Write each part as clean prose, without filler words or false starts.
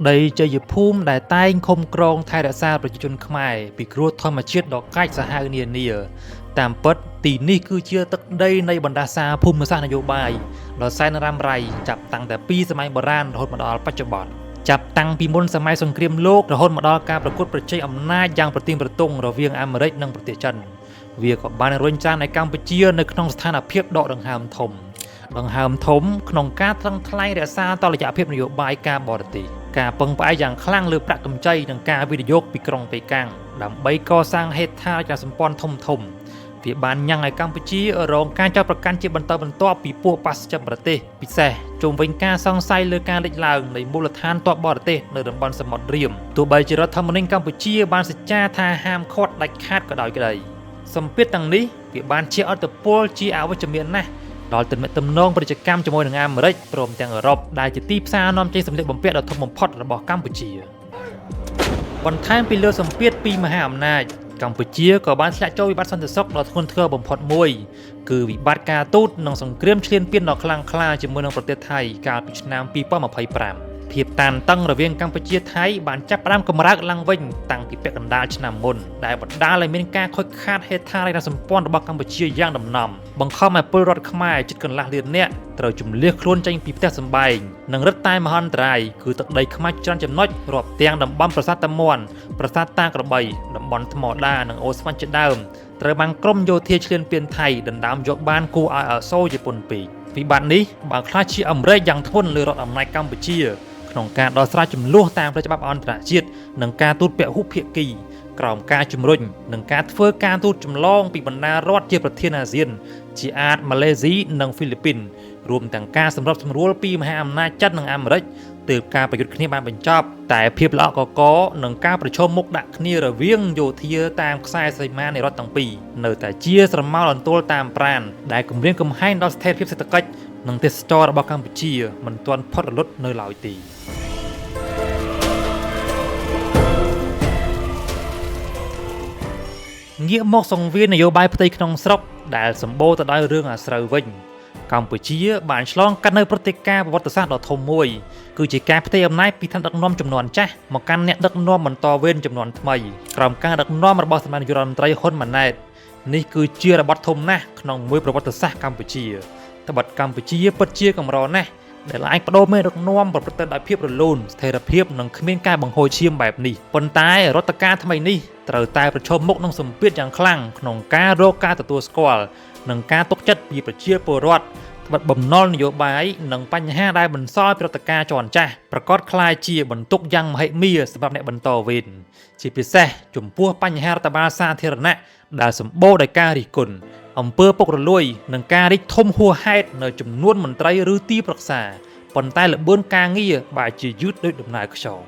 ដីជ័យភូមិដែលតែងឃុំក្រងថែរក្សាប្រជាជនខ្មែរពីគ្រោះធម្មជាតិដ៏កាចសាហាវនានាតាមពិតទីនេះគឺជាទឹកដីនៃបណ្ដាសាភូមិសាស្ត្រនយោបាយដ៏សែនរ៉ាំរ៉ៃចាប់តាំងតែពីសម័យបុរាណរហូតមកដល់បច្ចុប្បន្នចាប់តាំងពីមុនសម័យសង្គ្រាមលោករហូតមកដល់ការប្រកួតប្រជែងអំណាចយ៉ាងប្រទាញប្រទង់រវាងអាមេរិកនិងប្រទេសចិនវាក៏បានរុញច្រានឲ្យកម្ពុជានៅក្នុងស្ថានភាពដកដង្ហើមធំ ដង្ហើមធំក្នុងការថ្លឹងថ្លែងរក្សាតុល្យភាពនយោបាយការបរទេសការពឹងផ្អែកយ៉ាងខ្លាំងលើប្រាក់កម្ចីនិងការវិនិយោគពីក្រុងប៉េកាំងដើម្បីកសាងហេដ្ឋារចនាសម្ព័ន្ធធំធំវាបានញ៉ាំងឲ្យកម្ពុជារងការចោទប្រកាន់ជាបន្តបន្ទាប់ពីពួកបស្ចិមប្រទេសពិសេសជុំវិញការសង្ស័យលើការលេចឡើងនៃមូលដ្ឋានទ័ពបរទេសនៅតំបន់សមុទ្ររាមទោះបីជារដ្ឋធម្មនុញ្ញកម្ពុជាបានសច្ចាថាហាមឃាត់ដាច់ខាតក៏ដោយក្តីសម្ពាធទាំងនេះវាបានជះឥទ្ធិពលជាអវិជ្ជមានណាស់ ដល់ទំនាក់ទំនងពាណិជ្ជកម្មជាមួយនឹងអាមេរិកព្រមទាំងអឺរ៉ុបដែលជាទីផ្សារនាំចេញសម្លៀកបំពាក់ដ៏ធំបំផុតរបស់កម្ពុជាបន្ថែមពីលើសម្ពាធពីមហាអំណាចកម្ពុជាក៏បានធ្លាក់ចូលវិបត្តិសន្តិសុខដ៏ធ្ងន់ធ្ងរបំផុតមួយគឺវិបត្តិការទូតនិងសង្គ្រាមឈ្លានពានដ៏ខ្លាំងក្លាជាមួយនឹងប្រទេសថៃកាលពីឆ្នាំ2025ភាពតានតឹងរវាងកម្ពុជាថៃបានចាប់ផ្ដើមកម្រើកឡើងវិញតាំងពីពាក់កណ្ដាលឆ្នាំមុនដែលបណ្ដាលឲ្យមានការខូចខាតហេដ្ឋារចនាសម្ព័ន្ធរបស់កម្ពុជាយ៉ាងដំណំបង្ខំឲ្យពលរដ្ឋខ្មែរជិតកន្លះលាននាក់ត្រូវជម្លៀសខ្លួនចេញពីផ្ទះសម្បែងនិងរឹតតែមហន្តរាយគឺទឹកដីខ្មាច់ច្រើនចំណុចរាប់ទាំងតំបន់ប្រាសាទតាមាន់ប្រាសាទតាក្របីតំបន់ថ្មដានិងអូស្វាន់ជាដើមត្រូវបានក្រុមយោធាឈ្លានពានថៃដណ្ដើមយកបានគួរឲ្យអសូរជាពន់ពេកវិបត្តិនេះបានក្លាយជាអម្រែកយ៉ាងធ្ងន់លើរដ្ឋអំណាចកម្ពុជាក្នុងការដោះស្រាយចំនួនតាមផ្លូវច្បាប់អន្តរជាតិនិងការទូតពហុភាគីក្រោមការជំរុញនិងការធ្វើការទូតចម្លងពីបណ្ដារដ្ឋជាប្រធានអាស៊ានជាអាចម៉ាឡេស៊ីនិងហ្វីលីពីនរួមទាំងការសម្របសម្រួលពីមហាអំណាចចិននិងអាមេរិកទើបការប្រយុទ្ធគ្នាបានបញ្ចប់តែភាពល្អក់កកនិងការប្រឈមមុខដាក់គ្នារវាងយោធាតាមខ្សែសីមានៃរដ្ឋទាំងពីរនៅតែជាស្រមោលអន្ទោលតាមប្រាណដែលគំរាមកំហែងដល់ស្ថិរភាពសេដ្ឋកិច្ចនិងទេសចរណ៍របស់កម្ពុជាមិនទាន់ផុតរលត់នៅឡើយទេងាកមកសង្វៀននយោបាយផ្ទៃក្នុងស្រុកដែលសម្បូរទៅដោយរឿងអាស្រូវវិញកម្ពុជាបានឆ្លងកាត់នៅព្រឹត្តិការណ៍ប្រវត្តិសាស្ត្រដ៏ធំមួយគឺជាការផ្ទេរអំណាចពីថ្នាក់ដឹកនាំចំនួនចាស់មកកាន់អ្នកដឹកនាំបន្តវេនចំនួនថ្មីក្រោមការដឹកនាំរបស់សម្ដេចនាយករដ្ឋមន្ត្រីហ៊ុនម៉ាណែតនេះគឺជារបត់ធំណាស់ក្នុងមួយប្រវត្តិសាស្ត្រកម្ពុជាត្បិតកម្ពុជាពិតជាកម្រណាស់ដែលអាចបដូរមេដឹកនាំប្រព្រឹត្តទៅដោយភាពរលូនស្ថិរភាពនិងគ្មានការបង្ហូរឈាមបែបនេះប៉ុន្តែរដ្ឋការថ្មីនេះត្រូវតែប្រឈមមុខនឹងសម្ពាធយ៉ាងខ្លាំងក្នុងការរកការទទួលស្គាល់និងការទុកចិត្តពីប្រជាពលរដ្ឋត្បិតបំណុលនយោបាយនិងបញ្ហាដែលបន្សល់ពីរដ្ឋការជាន់ចាស់ប្រកាសក្លាយជាបន្ទុកយ៉ាងមហិមាសម្រាប់អ្នកបន្តវេនជាពិសេសចំពោះបញ្ហារដ្ឋបាលសាធារណៈដែលសម្បូរដោយការរិះគន់អំពើពុករលួយនិងការរីកធំហួសហេតុនៅចំនួនមន្ត្រីឬទីប្រឹក្សាប៉ុន្តែល្បឿនការងារបែរជាយឺតដូចដំណើរខ្យង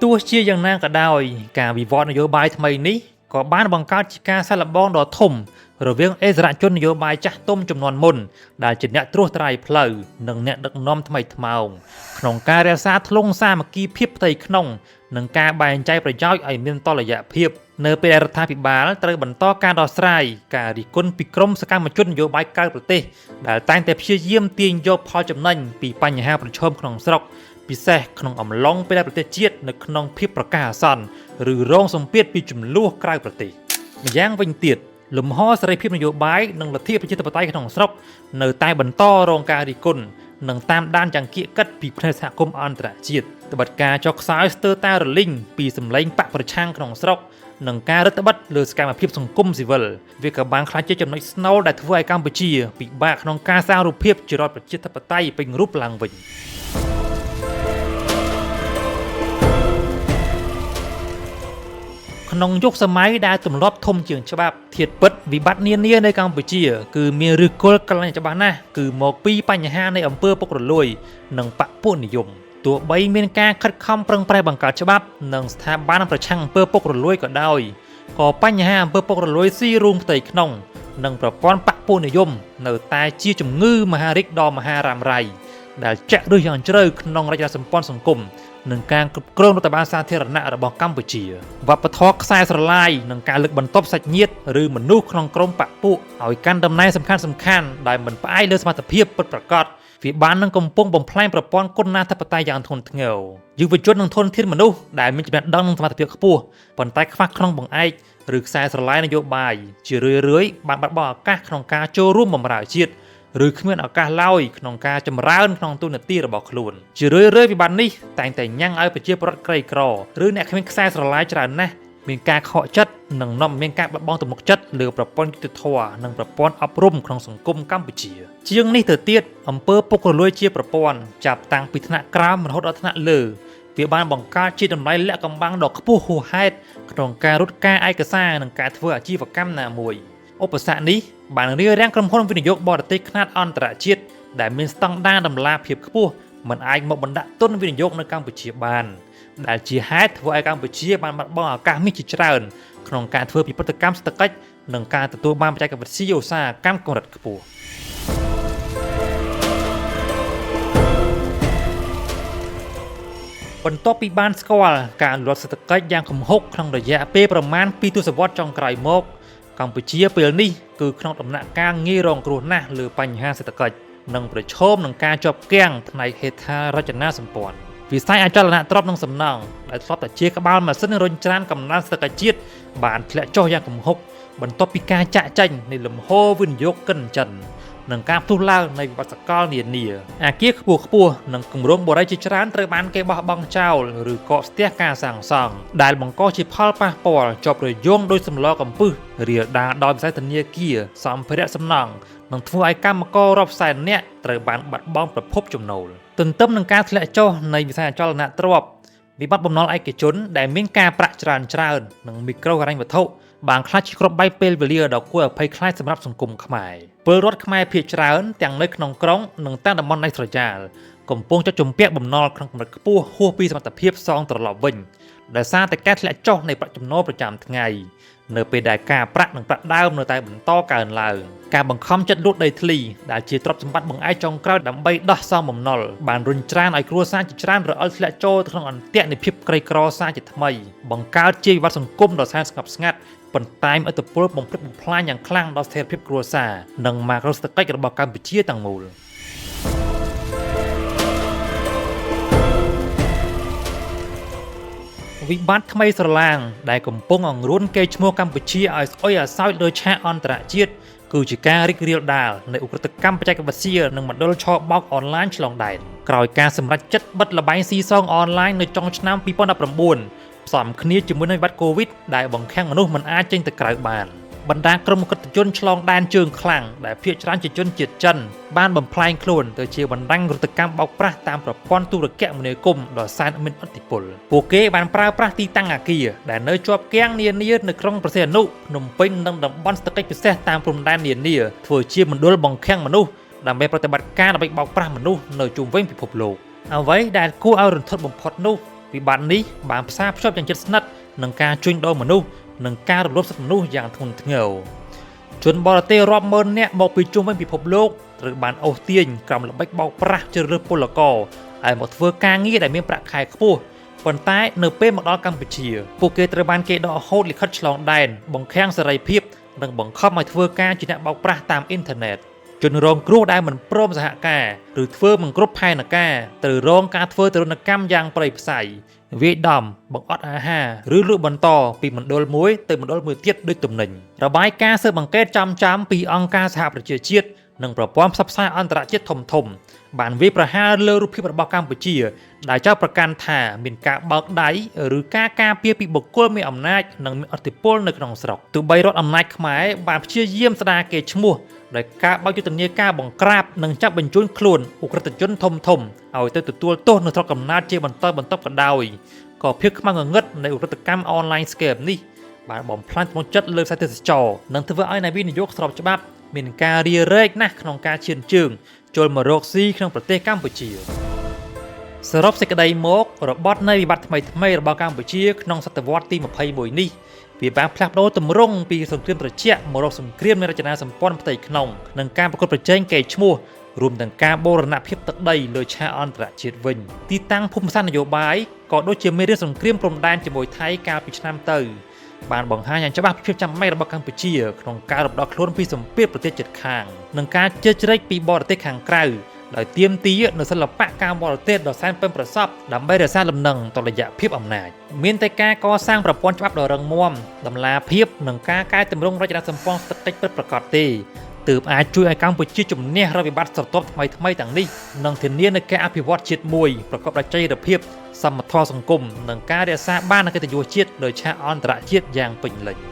ទោះជាយ៉ាងណាក៏ដោយការវិវត្តនយោបាយថ្មីនេះក៏បានបង្កើតជាការសាកល្បងដ៏ធំរវាងអិសរាជជននយោបាយចាស់ទុំចំនួនមុនដែលជាអ្នកត្រួសត្រាយផ្លូវនិងអ្នកដឹកនាំថ្មីថ្មោងក្នុងការរក្សាធ្លុងសាមគ្គីភាពផ្ទៃក្នុងនិងការបែងចែកប្រយោជន៍ឲ្យមានតុល្យភាពនៅពេលដែលរដ្ឋាភិបាលត្រូវបន្តការដោះស្រាយការរិះគន់ពីក្រមសកម្មជននយោបាយក្រៅប្រទេសដែលតែងតែព្យាយាមទាញយកផលចំណេញពីបញ្ហាប្រឈមក្នុងស្រុកពិសេសក្នុងអំឡុងពេលដែលប្រទេសជាតិនៅក្នុងភាពប្រកាសអាសន្នឬរងសម្ពាធពីចំនួនក្រៅប្រទេសម្យ៉ាងវិញទៀតលំហសេរីភាពនយោបាយនិងលទ្ធិប្រជាធិបតេយ្យក្នុងស្រុកនៅតែបន្តរងការរិះគន់និងតាមដានយ៉ាងគៀកកិតពីផ្នែកសហគមន៍អន្តរជាតិត្បិតការចុះខ្សោយស្ទើរតែរលីងពីសម្លេងបកប្រឆាំងក្នុងស្រុកនិងការរឹតបន្តឹងលើសកម្មភាពសង្គមស៊ីវិលវាក៏បានក្លាយជាចំណុចស្នូលដែលធ្វើឲ្យកម្ពុជាពិបាកក្នុងការសាងរូបភាពជារដ្ឋប្រជាធិបតេយ្យពេញរូបឡើងវិញក្នុងយុគសម័យដែលទម្លាប់ធំជាងច្បាប់ធាតុពិតវិបត្តិនានានៅកម្ពុជាគឺមានឫសគល់ក្លាញ់ច្បាស់ណាស់គឺមកពីបញ្ហានៃអំពើពុករលួយនិងបក្សពួកនិយមទោះបីមានការខិតខំប្រឹងប្រែងបង្កើតច្បាប់និងស្ថាប័នប្រឆាំងអំពើពុករលួយក៏ដោយក៏បញ្ហាអំពើពុករលួយស៊ីរូងផ្ទៃក្នុងនិងប្រព័ន្ធបក្សពួកនិយមនៅតែជាជំងឺមហារីកដ៏មហារ៉ាំរ៉ៃដែលចាក់ឫសយ៉ាងជ្រៅក្នុងរចនាសម្ព័ន្ធសង្គមនិងការគ្រប់គ្រងរដ្ឋបាលសាធារណៈរបស់កម្ពុជាវប្បធម៌ខ្សែស្រឡាយនិងការលើកបន្ទប់សាច់ញាតិឬមនុស្សក្នុងក្រុមបក្សពួកឲ្យកាន់តំណែងសំខាន់ៗដែលមិនផ្អែកលើសមត្ថភាពពិតប្រាកដ វាបាននឹងកំពុងបំផ្លាញប្រព័ន្ធគុណាធិបតេយ្យយ៉ាងធ្ងន់ធ្ងរយុវជននិងធនធានមនុស្សដែលមានចំណេះដឹងនិងសមត្ថភាពខ្ពស់ប៉ុន្តែខ្វះក្នុងបង្អែកឬខ្សែស្រឡាយនយោបាយជារឿយៗបានបាត់បង់ឱកាសក្នុងការចូលរួមបម្រើជាតិឬគ្មានឱកាសឡើយក្នុងការចម្រើនក្នុងទូនាទីរបស់ខ្លួនជារឿយៗវិបត្តិនេះតែងតែញ៉ាំងឲ្យប្រជាពលរដ្ឋក្រីក្រឬអ្នកគ្មានខ្សែស្រឡាយច្រើនណាស់មានការខកចិត្តនិងនាំមានការបាត់បង់ទំនុកចិត្តលើប្រព័ន្ធយុត្តិធម៌និងប្រព័ន្ធអប់រំក្នុងសង្គមកម្ពុជាជាងនេះទៅទៀតអំពើពុករលួយជាប្រព័ន្ធចាប់តាំងពីថ្នាក់ក្រោមរហូតដល់ថ្នាក់លើវាបានបង្កើតជាតម្លៃលាក់កំបាំងដ៏ខ្ពស់ហួសហេតុក្នុងការរត់ការឯកសារនិងការធ្វើអាជីវកម្មណាមួយឧបសគ្គនេះបានរារាំងក្រុមហ៊ុនវិនិយោគបរទេសខ្នាតអន្តរជាតិដែលមានស្តង់ដារតម្លាភាពខ្ពស់មិនអាចមកបណ្ដាក់ទុនវិនិយោគនៅកម្ពុជាបានដែលជាហេតុធ្វើឲ្យកម្ពុជាបានបាត់បង់ឱកាសមាសជាច្រើនក្នុងការធ្វើពិពិធកម្មសេដ្ឋកិច្ចនិងការទទួលបានបច្ចេកវិទ្យាឧស្សាហកម្មកម្រិតខ្ពស់បន្ទាប់ពីបានស្គាល់ការលូតលាស់សេដ្ឋកិច្ចយ៉ាងគំហុកក្នុងរយៈពេលប្រមាណ2ទសវត្សរ៍ចុងក្រោយមកកម្ពុជាពេលនេះគឺក្នុងដំណាក់កាលងាយរងគ្រោះណាស់លើបញ្ហាសេដ្ឋកិច្ចនិងប្រឈមនឹងការជាប់គាំងផ្នែកហេដ្ឋារចនាសម្ព័ន្ធវិស័យអចលនទ្រព្យនិងសំណង់ដែលធ្លាប់តែជាក្បាលម៉ាស៊ីនរុញច្រានកំណើនសេដ្ឋកិច្ចជាតិបានធ្លាក់ចុះយ៉ាងគំហុកបន្ទាប់ពីការចាក់ចេញនៃលំហូរវិនិយោគិនចិននិងការផ្ទុះឡើងនៃវិបត្តិសកលនានាអាគារខ្ពស់ៗនិងគម្រោងបុរីជាច្រើនត្រូវបានគេបោះបង់ចោលឬកកស្ទះការសាងសង់ដែលបង្កជាផលប៉ះពាល់ជាប់រយងដោយសម្លកំពឹសរាលដាលដល់វិស័យធនាគារសម្ភារៈសំណង់និងធ្វើឲ្យកម្មកររាប់សែននាក់ត្រូវបានបាត់បង់ប្រភពចំណូលទន្ទឹមនឹងការធ្លាក់ចុះនៃវិស័យអចលនទ្រព្យវិបត្តិបំណុលឯកជនដែលមានការប្រាក់ច្រើនៗនិងមីក្រូហិរញ្ញវត្ថុបានក្លាយជាគ្រាប់បែកពេលវេលាដ៏គួរឲ្យភ័យខ្លាចសម្រាប់សង្គមខ្មែរពលរដ្ឋខ្មែរភាគច្រើនទាំងនៅក្នុងក្រុងនិងតាមតំបន់ដាច់ស្រយាលកំពុងចុចជំពាក់បំណុលក្នុងកម្រិតខ្ពស់ហួសពីសមត្ថភាពសងត្រឡប់វិញដោយសារតែការធ្លាក់ចុះនៃប្រាក់ចំណូលប្រចាំថ្ងៃនៅពេលដែលការប្រាក់និងប្រាក់ដើមនៅតែបន្តកើនឡើងការបង្ខំចិត្តលក់ដីធ្លីដែលជាទ្រព្យសម្បត្តិបង្អែកចុងក្រោយដើម្បីដោះសងបំណុលបានរុញច្រានឲ្យគ្រួសារជាច្រើនរអិលធ្លាក់ចូលទៅក្នុងអន្ទាក់នៃភាពក្រីក្រសាជាថ្មីបង្កើតជាវិបត្តិសង្គមដ៏សែនស្ងប់ស្ងាត់ប៉ុន្តែមានឥទ្ធិពលបំផ្លិចបំផ្លាញយ៉ាងខ្លាំងដល់ស្ថិរភាពគ្រួសារនិងម៉ាក្រូសេដ្ឋកិច្ចរបស់កម្ពុជាទាំងមូលវិបត្តិថ្មីស្រឡាងដែលកំពុងអង្រួនកេរ្តិ៍ឈ្មោះកម្ពុជាឲ្យស្អុយអាសោចលើឆាកអន្តរជាតិគឺជាការរីករាលដាលនៃឧក្រិដ្ឋកម្មបច្ចេកវិទ្យានិងមណ្ឌលឆបោកអនឡាញឆ្លងដែនក្រោយការសម្រេចចិត្តបិទល្បែងស៊ីសងអនឡាញនៅចុងឆ្នាំ2019ផ្សំគ្នាជាមួយនឹងវិបត្តិកូវីដដែលបង្ខាំងមនុស្សមិនអាចចេញទៅក្រៅបានបណ្ដាក្រុមឧក្រិដ្ឋជនឆ្លងដែនជើងខ្លាំងដែលភាគច្រើនជាជនជាតិចិនបានបំផ្លែងខ្លួនទៅជាបណ្ដាញឧក្រិដ្ឋកម្មបោកប្រាស់តាមប្រព័ន្ធទូរគមនាគមន៍ដ៏សែនមានឥទ្ធិពលពួកគេបានប្រើប្រាស់ទីតាំងអាគារដែលនៅជាប់គាំងនានានៅក្រុងព្រះសីហនុភ្នំពេញនិងតំបន់សេដ្ឋកិច្ចពិសេសតាមព្រំដែននានាធ្វើជាមណ្ឌលបង្ខាំងមនុស្សដើម្បីប្រតិបត្តិការដើម្បីបោកប្រាស់មនុស្សនៅជុំវិញពិភពលោកអ្វីដែលគួរឲ្យរន្ធត់បំផុតនោះវិបត្តិនេះបានផ្សារភ្ជាប់យ៉ាងជិតស្និទ្ធនឹងការជួញដូរមនុស្សនិងការរំលោភសិទ្ធិមនុស្សយ៉ាងធ្ងន់ធ្ងរជនបរទេសរាប់ម៉ឺននាក់មកពីជុំវិញពិភពលោកត្រូវបានអូសទាញក្រោមល្បិចបោកប្រាស់ជ្រើសរើសពលករឲ្យមកធ្វើការងារដែលមានប្រាក់ខែខ្ពស់ប៉ុន្តែនៅពេលមកដល់កម្ពុជាពួកគេត្រូវបានគេដកហូតលិខិតឆ្លងដែនបង្ខាំងសេរីភាពនិងបង្ខំឲ្យធ្វើការជាអ្នកបោកប្រាស់តាមអ៊ីនធឺណិតជនរងគ្រោះដែលមិនព្រមសហការឬធ្វើមិនគ្រប់ផែនការត្រូវរងការធ្វើទរណកម្មយ៉ាងព្រៃផ្សៃវាយដំបង្អត់អាហារឬលក់បន្តពីមណ្ឌលមួយទៅមណ្ឌលមួយទៀតដូចទំនិញរបាយការណ៍ស៊ើបអង្កេតចំៗពីអង្គការសហប្រជាជាតិនិងប្រព័ន្ធផ្សព្វផ្សាយអន្តរជាតិធំៗបានវាយប្រហារលើរូបភាពរបស់កម្ពុជាដែលចោទប្រកាន់ថាមានការបើកដៃឬការការពារពីបុគ្គលមានអំណាចនិងមានឥទ្ធិពលនៅក្នុងស្រុកទោះបីរដ្ឋអំណាចខ្មែរបានព្យាយាមស្ដារកេរ្តិ៍ឈ្មោះដោយការបើកយុទ្ធនាការបង្ក្រាបនិងចាប់បញ្ជូនខ្លួនឧក្រិដ្ឋជនធំៗឲ្យទៅទទួលទោសនៅស្រុកកំណើតជាបន្តបន្ទាប់ក៏ដោយក៏ភាពខ្មៅងងឹតនៃឧក្រិដ្ឋកម្មអនឡាញ scam នេះបានបំផ្លាញទំនុកចិត្តលើវិស័យទេសចរណ៍និងធ្វើឲ្យអ្នកវិនិយោគស្របច្បាប់មានការរារែកណាស់ក្នុងការឈានជើងចូលមករកស៊ីក្នុងប្រទេសកម្ពុជាសរុបសេចក្តីមករបត់នៃវិបត្តិថ្មីៗរបស់កម្ពុជាក្នុងសតវត្សទី21នេះវាបានផ្លាស់ប្ដូរទម្រង់ពីសង្គ្រាមត្រជាក់មករកសង្គ្រាមនៃរចនាសម្ព័ន្ធផ្ទៃក្នុងនិងការប្រកួតប្រជែងកេរ្តិ៍ឈ្មោះរួមទាំងការបូរណភាពទឹកដីលើឆាកអន្តរជាតិវិញទីតាំងភូមិសាស្ត្រនយោបាយក៏ដូចជាមេរៀនសង្គ្រាមព្រំដែនជាមួយថៃកាលពីឆ្នាំទៅបានបង្ហាញយ៉ាងច្បាស់ពីភាពចាំបាច់របស់កម្ពុជាក្នុងការរំដោះខ្លួនពីសម្ពាធប្រទេសជិតខាងនិងការជ្រៀតជ្រែកពីបរទេសខាងក្រៅ ដោយទាមទារនូវសិល្បៈការបរទេសដ៏សែនប៉ិនប្រសប់ដើម្បីរក្សាលំនឹងតុល្យភាពអំណាចមានតែការកសាងប្រព័ន្ធច្បាប់ដ៏រឹងមាំតម្លាភាពនិងការកែតម្រង់រចនាសម្ព័ន្ធសេដ្ឋកិច្ចពិតប្រាកដទេទើបអាចជួយឲ្យកម្ពុជាជំនះរាល់វិបត្តិស្រទាប់ថ្មីៗទាំងនេះនិងធានានូវការអភិវឌ្ឍជាតិមួយប្រកបដោយចីរភាពសមធម៌សង្គមនិងការរក្សាបាននូវកិត្តិយសជាតិដោយឆាកអន្តរជាតិយ៉ាងពេញលេញ។